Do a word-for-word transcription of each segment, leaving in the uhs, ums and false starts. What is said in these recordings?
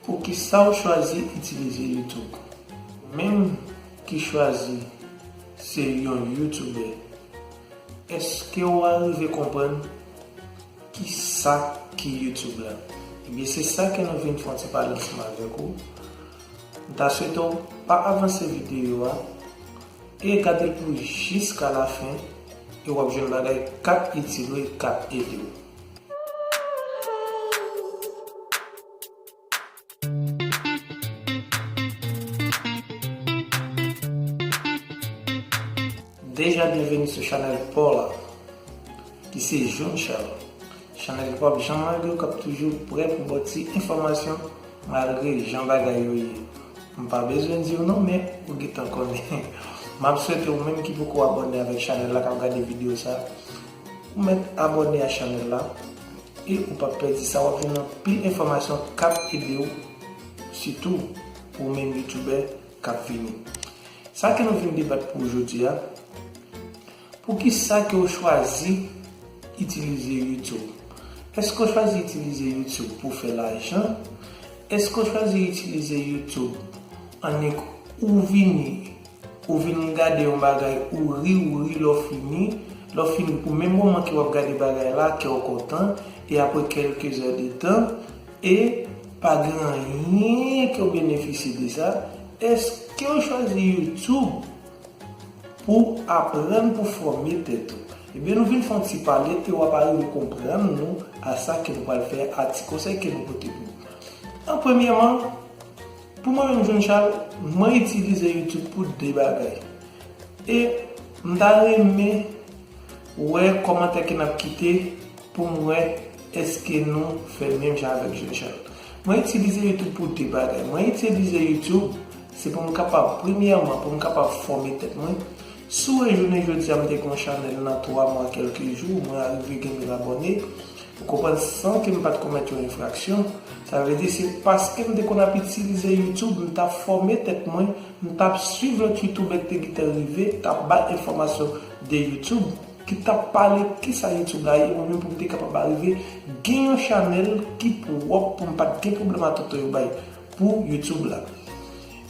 Poukisa w chwazi itilize YouTube? Ou menm ki chwazi se yon YouTuber, èske w arive konprann kisa ki YouTube la? Ebyen, se sa ke nou vin fè yon ti pale ansanm avèk ou. M ta swete w pa avanse videyo a e gade l pou jiska lafen, e w ap jwenn bagay k ap itil ou e k ap ede w. Deja byenveni sou chanèl pa w la, ki se June Charles. Chanèl pa w janm lage w, k ap toujou prè pou ba w ti enfòmasyon malgre jan bagay yo ye. M pa bezwen di w non, men ou gentan konnen. M ap swete ou menm ki poko abòne avèk chanèl la, k ap gade videyo sa, ou mèt abòne a chanèl la e ou p ap pèdi sa, w ap jwenn anpil enfòmasyon k ap ede w, sitou pou ou menm youtubè k ap vini. Sa ke nou vin debat pou jodi a, poukisa ke w chwazi itilize YouTube? Èske w chwazi itilize YouTube pou fè lajan? Èske w chwazi itilize YouTube annik ou vini, ou vin gade yon bagay, ou ri, ou ri, lè w fini, lè w fini, pou menm moman ke w ap gade bagay la, kè w kontan, e apre kèlke zè de tan, e pa gen anyen ke w benefisye de sa, èske w chwazi YouTube pou aprann, pou fòme tèt ou? Ebyen, nou vin fè yon ti pale e w ap arive konprann nou a sa ke nou pral fè, a ti konsèy ke nou pote pou nou. An premyèman, pou mwen menm, June Charles, mwen itilize YouTube pou de bagay. E m ta renmen wè kòmantè ke n ap kite pou m wè èske nou fè menm jan avèk June Charles. Mwen itilize YouTube pou de bagay. Mwen itilize YouTube, se pou m kapab, premyèman, pou m kapab fòme tèt mwen. Si w wè jounen jodi a, m te gen yon chanèl nan twa mwa, kèlke jou, mwen arive gen mil abòne. Ou konprann, san ke m pa t komèt yon enfraksyon. Sa vle di, se paske m te konn ap itilize YouTube, m t ap fòme tèt mwen, m t ap swiv lòt youtubè ki te gentan rive, t ap bay enfòmasyon de YouTube, ki t ap pale kisa YouTube la ye, mwen menm pou m te kapab arive gen yon chanèl ki pwòp, pou m pa t gen pwoblèm a tonton yo bay pou YouTube la.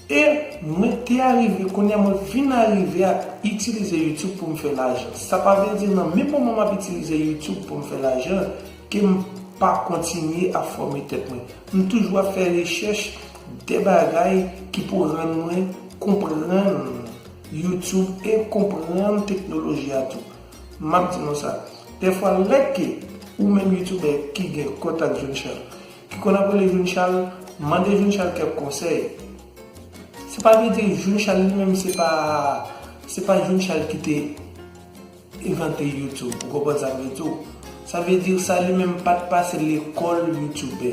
E mwen te arive, kounye a mwen vin arive a itilize YouTube pou m fè lajan. Sa pa vle di nan menm moman m ap itilize YouTube pou m fè lajan, ke m pa kontinye ap fòme tèt mwen. M toujou ap fè rechèch de bagay ki pou rann mwen konprann YouTube e konprann teknoloji a tou. M ap di nou sa. Dèfwa, lè ke ou menm youtubè ki gen kontak June Charles, ki konn ap rele June Charles, mande June Charles kèk konsèy. Se pa vle di June Charles li menm se pa, se pa June Charles ki te envante YouTube, ou konprann sa m vle di w. Sa vle di sa li menm pa t pase lekòl youtubè.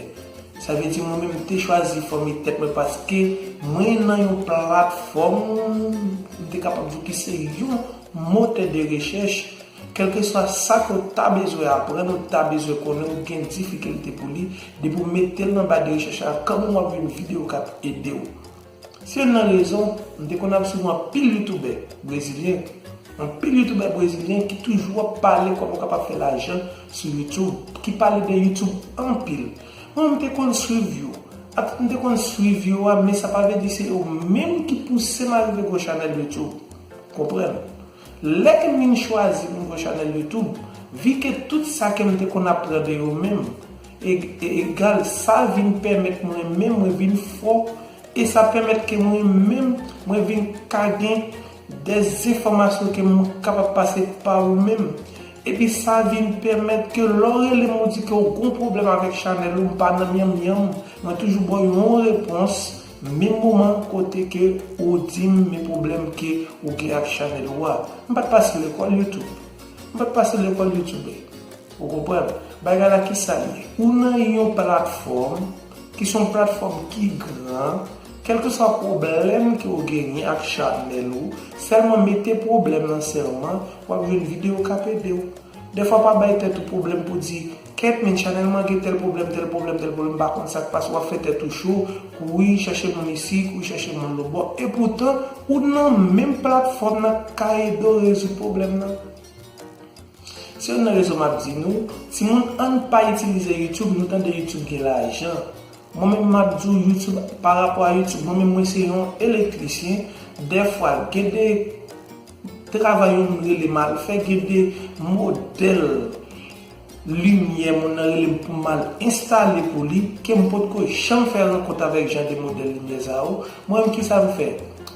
Sa vle di mwen menm m te chwazi fòme tèt mwen paske mwen nan yon platfòm, m te kapab di w ki se yon motè de rechèch. Kèlkeswa sa ke w ta bezwen aprann, ou ta bezwen konnen, ou gen difikilte pou li, depi w mete l nan ba de rechèch la, kanmenm w ap jwenn videyo k ap ede w. Se youn nan rezon m te konn ap swiv anpil youtubè brezilyen. Anpil youtubè brezilyen ki toujou ap pale kòman w kapab fè lajan sou YouTube, ki pale de YouTube anpil. Mwen, m te konn swiv yo. Ak m te konn swiv yo a, men sa pa vle di se yo menm ki pouse m arive gen yon chanèl YouTube. Konprann? Lè ke m vin chwazi pou m fè chanèl YouTube, vi ke tout sa ke m te konn aprann de yo menm, e, e, egal, sa vin pèmèt mwen menm, mwen vin fò, e sa pèmèt ke mwen menm, mwen vin ka gen de enfòmasyon ke m kapab pase pa ou menm. Epi sa vin pèmèt ke lè w rele m, ou di ke w gen yon pwoblèm avèk chanèl ou, m pa nan myanmyanm, mwen toujou ba w yon repons, menm moman kote ke ou di m men pwoblèm ke ou gen ak chanèl ou a. M pa t pase lekòl YouTube. M pa t pase lekòl youtubè. Ou konprann? Bagay la kisa l ye? Ou nan yon platfòm ki se yon platfòm ki gran, kèlkeswa pwoblèm ke w genyen ak chanèl ou, sèlman mete pwoblèm nan sèlman, w ap jwenn videyo k ap ede w. Dèfwa pa bay tèt ou pwoblèm pou di, kèt men chanèl mwen gen tèl pwoblèm, tèl pwoblèm, tèl pwoblèm, m pa konn sa k pase, w ap fè tèt ou cho, kouri chèche moun isi, kouri chèche moun lòtbò. Epoutan, ou nan menm platfòm nan k ka ede w rezoud pwoblèm nan. Se youn nan rezon m ap di nou, timoun, ann pa itilize YouTube, nou tande YouTube gen lajan. Mwen menm m ap di w YouTube, pa rapò a YouTube, mwen menm mwen se yon elektrisyen. Dèfwa, gen de travay yon moun rele m al fè, gen de modèl limyè moun nan rele m pou m al enstale pou li, ke m potko janm fè rankont avèk jan de modèl limyè sa yo. Mwen menm kisa m fè?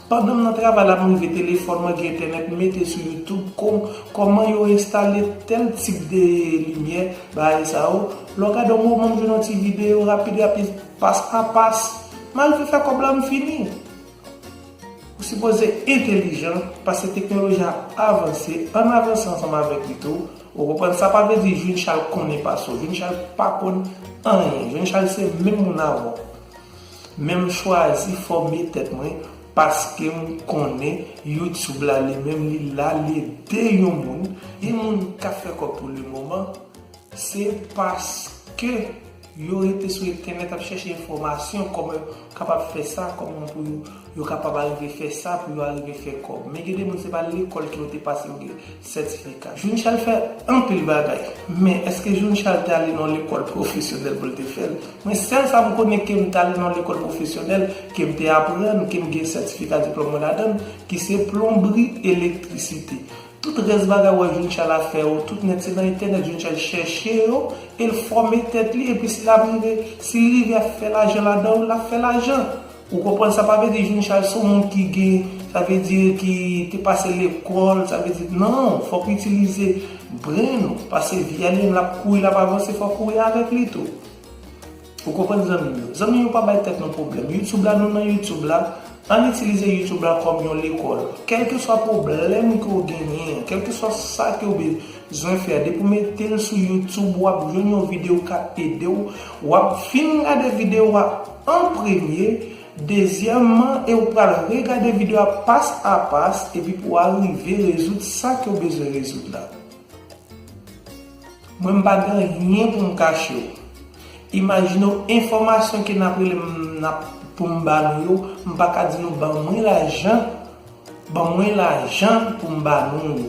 Pandan m nan travay la, m rive telefòn mwen gen entènèt, m mete sou YouTube kon, kòman yo enstale tèl tip de limyè, bagay sa yo. Lè w gade yon moman, m jwenn yon ti videyo rapid rapid, pas pa pas. M al fè kòb la, m fini. Ou sipoze entelijan, paske teknoloji a avanse, ann avanse ansanm avèk li tou. Ou konprann? Sa pa vle di Jeune Charles konnen pase w. Jeune Charles pa konn anyen. Jeune Charles se menm moun avè w. Men m chwazi fòme tèt mwen paske m konnen YouTube la li menm li la, li ede yon moun. Gen moun k ap fè kòb pou le moman, se paske yo rete sou entènèt ap chèche enfòmasyon, kòman yo kapab fè sa, kòman pou yo, yo kapab arive fè sa, pou yo arive fè kòb. Men gen de moun se pa lekòl ke yo te pase, yo gen sètifika. Jeune Charles fè anpil bagay, men èske Jeune Charles te ale nan lekòl pwofesyonèl pou l te fè l? Mwen, sèl sa m konnen ke m te ale nan lekòl pwofesyonèl, ke m te aprann, ke m gen sètifika, diplòm mwen ladan l, ki se plonbri, elektrisite. Tout rès bagay ou wè Jeune Charles ap fè yo, tout nèt se nan entènèt Jeune Charles chèche yo, e l fòme tèt li, epi si l ap rive, si l rive ap fè lajan ladan l, l ap fè lajan. Ou konprann? Sa pa vle di Jeune Charles se yon moun ki gen, sa vle di ki te pase lekòl, sa vle di, non, fòk w itilize bren ou, paske vi a li menm l ap kouri, l ap avanse, fòk ou kouri avèk li tou. Ou konprann, zanmi m yo? Zanmi m yo, pa bay tèt nou pwoblèm. YouTube la, nou nan YouTube la, ann itilize YouTube la kòm yon lekòl. Kèlkeswa pwoblèm ke w genyen, kèlkeswa sa ke w bezwen fè, depi w mete l sou YouTube, w ap jwenn yon videyo k ap ede w. W ap fin gade videyo a an premye, dezyèmman, e w pral regade videyo a pas a pas, epi pou w arive rezoud sa ke w bezwen rezoud la. Mwen, m pa gen anyen pou m kache w. Imajine w, enfòmasyon ke n ap rele m, n ap, pou m ba nou yo, m pa ka di nou ban mwen lajan, ban mwen lajan pou m ba nou yo.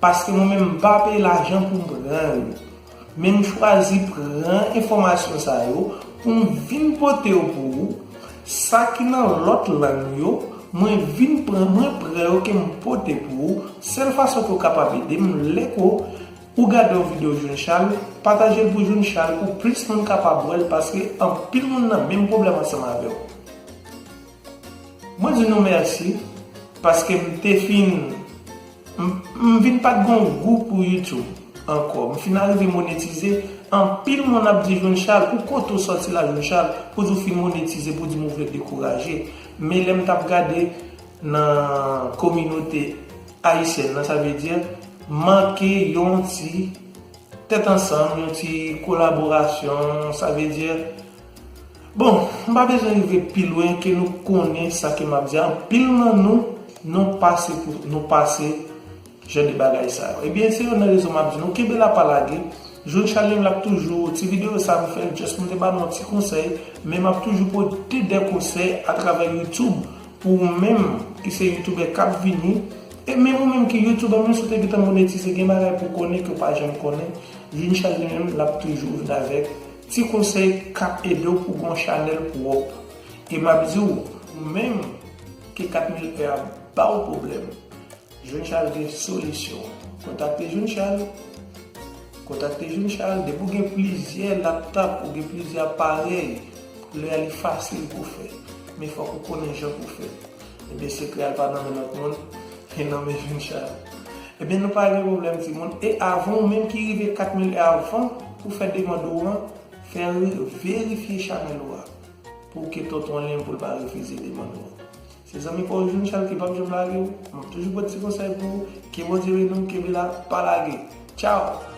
Paske mwen menm, m pa peye lajan pou m pran yo. Men m chwazi pran enfòmasyon sa yo pou m vin pote yo pou ou. Sa ki nan lòt lang yo, mwen vin pran, mwen pran yo ke m pote pou ou. Sèl fason ke w kapab ede m, lè ke w gade yon videyo Jeune Charles, pataje l pou Jeune Charles, pou plis moun kapab wè l, paske anpil moun nan menm pwoblèm ansanm avè w. Mwen di nou mèsi, paske m te fin, m, m vin pa t gon gou pou YouTube ankò. M fin arive monetize, anpil moun ap di Jeune Charles, pou kote w sòti la Jeune Charles, pou di w fin monetize, pou di m ou vle dekouraje. Men lè m t ap gade nan kominote ayisyèn nan, sa vle di, manke yon ti tèt ansanm, yon ti kolaborasyon, sa vle di, bon, m pa bezwen rive pi lwen ke nou konnen sa ke m ap di. Anpil nan nou, nou pase pou, nou pase jan de bagay sa yo. Ebyen, se youn nan rezon m ap di nou, kenbe la pa lage. Jeune Charles li menm l ap toujou, ti videyo sa m fè l, just pou m te ba nou yon ti konsèy, men m ap toujou pote de konsèy atravè YouTube pou ou menm ki se youtubè k ap vini, e menm ou menm ki youtubè, menm si w te gentan monetize, gen bagay pou w konnen ke w pa janm konnen. Jeune Charles li menm, l ap toujou vin avèk ti konsèy k ap ede w pou w gen yon chanèl pwòp. E m ap di w, ou menm ke kat mil è a ba w pwoblèm, Jeune Charles gen solisyon. Kontakte Jeune Charles. Kontakte Jeune Charles. Depi w gen plizyè laptop, ou gen plizyè aparèy, lè a li fasil pou w fè. Men fòk ou konnen jan pou w fè. Ebyen, sekrè a pa nan men lòt moun, men nan men Jeune Charles. Ebyen, nou pa gen pwoblèm, timoun. E avan ou menm ki rive kat mil è avan, pou fè demann ou an, fè re-, verifye chanèl ou a. Pou ke tonton Len pou l pa refize demann ou an. Se zanmi pa w Jeune Charles ki p ap janm lage w. M ap toujou pote ti konsèy pou ou. Ke Bondye beni w, kenbe la, pa lage. Tchaw!